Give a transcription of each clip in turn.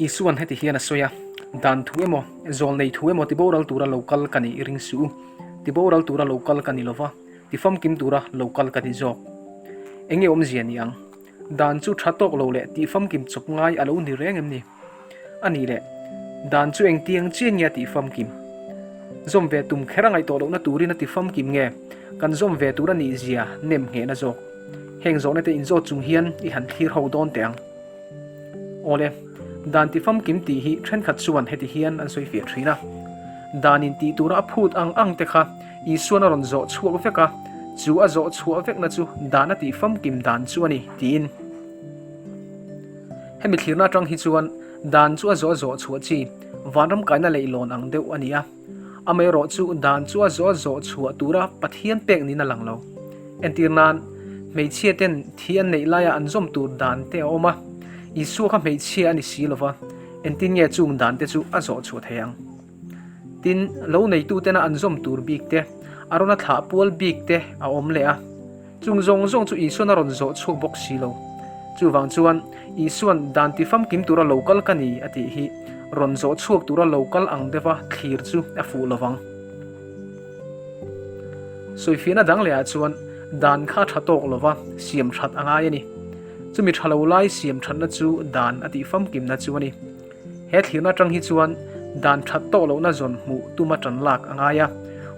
Isua'n heti hian a sawi a, Dan thu emaw, zawlnei thu emaw tiboral tura lo kal ka nih i ring suh u. Tiboral tura lo kal ka ni lo va, tifamkim tura lo kal ka ni zawk. Enge awmzia ni ang? Dan chu tha tawk lo leh tihfamkim chawp ngai a lo ni reng em ni? A nih leh, dan chu engtiang chian nge a tihfamkim? Zawm ve tum kher a ngaih tawh lohna turin a tifamkim nge? Kan zawm ve tur a nih zia nem nghehna zawk. Heng zawhna te inzawt chung hian i han thlir ho dawn teh ang. Awle, dan tifamkim tih hi thenkhat chuan heti hian an sawi fiah thin a. Dan in tih tura a phut ang ang te kha Isuan a rawn zawh chhuak vek a, chu a zawh chhuah vekna chu dan a tihfamkim dan chu a ni, tiin. Hemi thlirna atang hi chuan dan chu a zawh a zawh chhuah chi vanram kaina leihlawn ang deuh a ni a. Amaherawh chu dan chu a zawh a zawh chhuah tura Pathian pek niin a lang lo. Entir nan, hmeichhia ten thi an neih laia an zawm tur dan te a awm a, Isua kha hmeichhia a ni si lova, entin nge chung dan te chu a zawh chhuah thei ang? Tin, lo neitu tena an zawm tur bik te, a rawn a thlah pual bik te a awm leh a. Chung zawng zawng chu Isuan a rawn zawh chhuak bawk si lo. Chuvang chuan, Isuan dan ti famkim tura lo kal ka ni a tih hi rawn zawh chhuak tura lo kal ang deuha thlir chu a fuh lo vang. Sawifiahna dang lehah chuan dan kha a tha tawk lo va, siam that a ngai a ni. Chumi tha lo lai siam thatna chu dan a tih famkimna chu a ni. He thlirna atang hi chuan dan that tawk lohna zawn hmuh tuma tan lak a ngai a,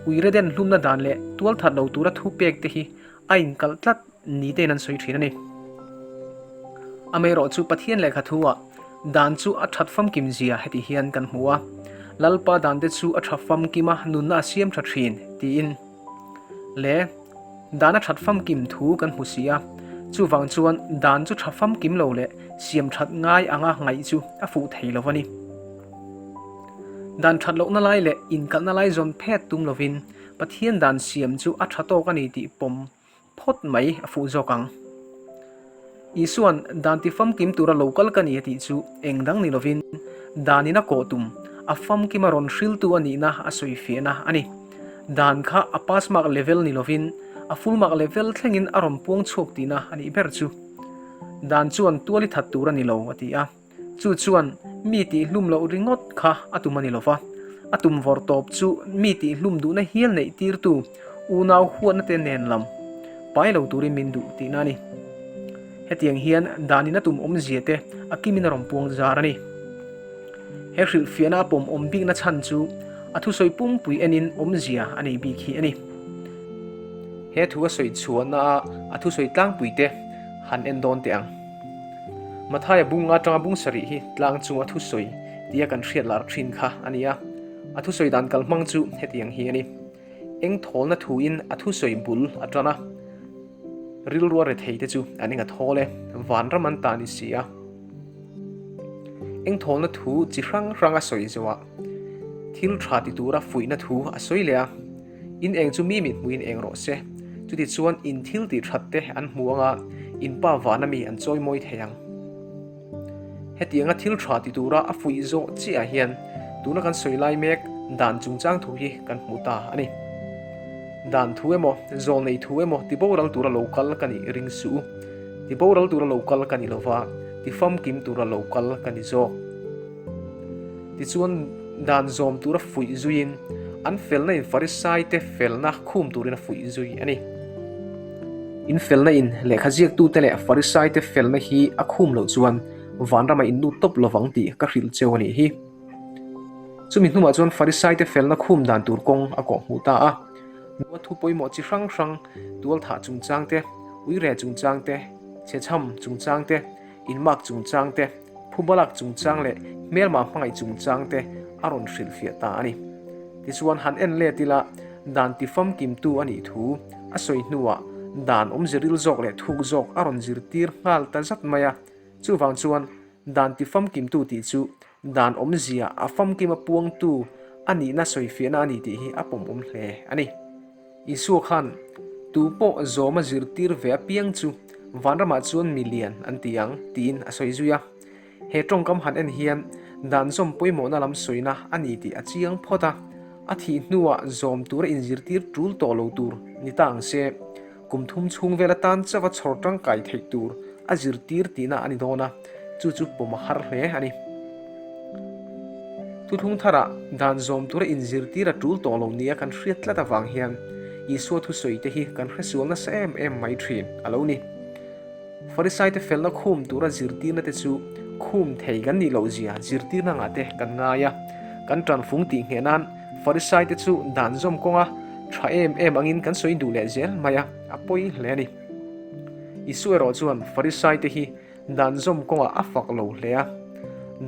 uire den hlumna dan leh tual that lo tura thu pek te hi a inkalh tlat ni tein an sawi thin a ni. Amaherawh chu Pathian lehkha thu ah dan chu a that famkim zia heti hian kan hmu a, Lalpa dan te chu a tha famkim a, nunna a siam tha thin tiin. Le, dan a that famkim thu kan hmu si a, chuvang chuan dan chu tha famkim lo leh siam that ngai anga ngaih chu a fuh thei lo a ni. Dan that lohna lai leh inkalhna lai zawn phet tum lovin Pathian dan siam chu a tha tawk a ni tih pawm Phawt mai a fuh zawk ang. Isua'n dan ti famkim tura lo kal ka ni a tih chu eng dang ni lovin danin a kawh tum, a famkima rawn hriltu a nihna a sawi fiahna a ni. Dan kha a pass mark level ni lovin a full mark level thlengin a rawn puang chhuak tihna a nih ber chu. Dan chuan tual i that tur a ni lo a ti a. Chu chuan mi tihhlum loh ringawt kha a tum a ni lo va, a tum vawr tawp chu mi tihhlum duhna hial neih tirtu unau huatna te nen lam pai lo turin min duh tihna a ni. Hetiang hian danin a tum awmzia te a kimin a rawn puang zar a ni. He hrilhfiahna a pawm awm bikna chhan chu a thusawi pumpui enin awmzia a nei bik hi a ni. He thu a sawi chhuahna a a thusawi tlangpui te han en dawn teh ang. Mathaia bung atanga bung sarih hi tlang chunga thusawi tia kan hriat lar thin kha a ni a, a thusawi dan kalhmang chu hetiang hi a ni. Eng thawlna thuin a thusawi bul a tan a, rilru a rethei te chu an eng a thawl e, vanram an ta ni si a. Eng thawlna thu chi hrang hrang a sawi zawhah thil tha ti tura fuihna thu a sawi leh a. In eng chu mi mit hmuin eng rawh se, chutichuan in thil tih that te an hmu anga in pa vana mi an chawi mawi thei ang. Hetianga thil tha ti tura a fuih zawh chiah hian tuna kan sawi lai mek dan chungchang thu hi kan hmu ta a ni. Dan thu emaw, zawlnei thu emaw ti boral tura lo kal ka nih ring suh u. Ti boral tura lo kal ka ni lova, ti famkim tura lo kal ka ni zawk. Tichuan, dan zawm tura fuih zuiin, an felna in Farisaite felna khum turin a fuih zui a ni. In felna in lehkha ziaktute leh Farisaite felna hi a khum loh chuan vanramah in lut tawp lovang tih ka hrilh cheu a nih hi. Chumi hnumah chuan Farisaite felna khum dan tur kawng a kawhhmuh ta a. Nua thu pawimawh chi hrang hrang, tualthah chungchang te, uire chungchang te, chhechham chungchang te, inmak chungchang te, Phubalak chungchang leh hmelma hmangaih chungchang te a rawn hrilhfiah ta a ni. Tichuan han en let ila dan tifamkimtu a nih thu a sawi hnuah dan awmze ril zawk leh thuk zawk a rawn zirtir nghal ta zat mai a. Chuvang chuan dan tifamkimtu tih chu dan awmzia a famkima puangtu a nihna sawifiahna a ni tih hi a pawmawm hle a ni. Isua khan, Tu pawh zawma zirtir ve apiang chu vanramah chuan mi lian an ti ang, tiin a sawi zui a. He tawngkam han en hian dan zawm pawimawhna lam sawina a ni tih a chiang phawt a, a thih hnuah zawm tura inzirtir tul tawh lo tur ni ta ang se, kum thum chhung vel atan chauha chhawr tangkai theih tur a zirtir tihna a ni dawn a, chu chu pawm a har hle a ni. Thuthlung tharah dan zawm tura inzirtir a tul tawh lo nia kan hriat tlat avang hian Isua thusawi te hi kan hresual nasa em em mai thin a lo ni. Farisaite felna khum tura zirtirna te chu khum thei kan nih loh zia zirtirna ngah te kan ngai a, kan tanfung tih ngheh nan Farisaite chu dan zawm kawnga tha em em angin kan sawi duh leh zel mai a, a pawi hle a ni. Isua erawh chuan Farisaite hi Dan zawm kawngah a fak lo hle a,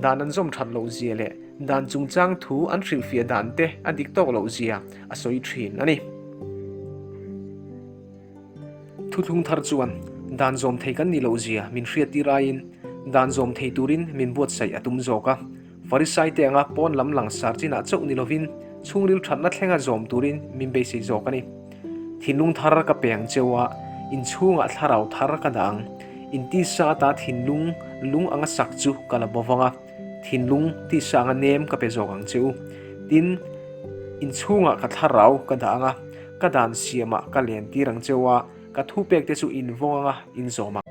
dan an zawm that loh zia leh dan chungchang thu an hrilhfiah dan te a dik tawk loh zia a sawi thin a ni. Thuthlung thar chuan dan zawm thei kan nih loh zia min hriattir aiin dan zawm thei turin min buatsaih a tum zawk a. Farisai te anga pawn lam langsar chinah chauh ni lovin chhungril thatna thlenga zawm turin min beisei zawk a ni. Thinlung thar ka pe ang cheu a, inchhungah thlarau thar ka dah ang. In tisa ata thinlung lung anga sak chu ka la bo vang a, thinlung tisa anga nem ka pe zawk ang che u. Tin, inchhungah ka thlarau ka dah ang a, ka dan siamah ka lentir ang cheu a, ka thupek te chu in vawng anga in zawm ang.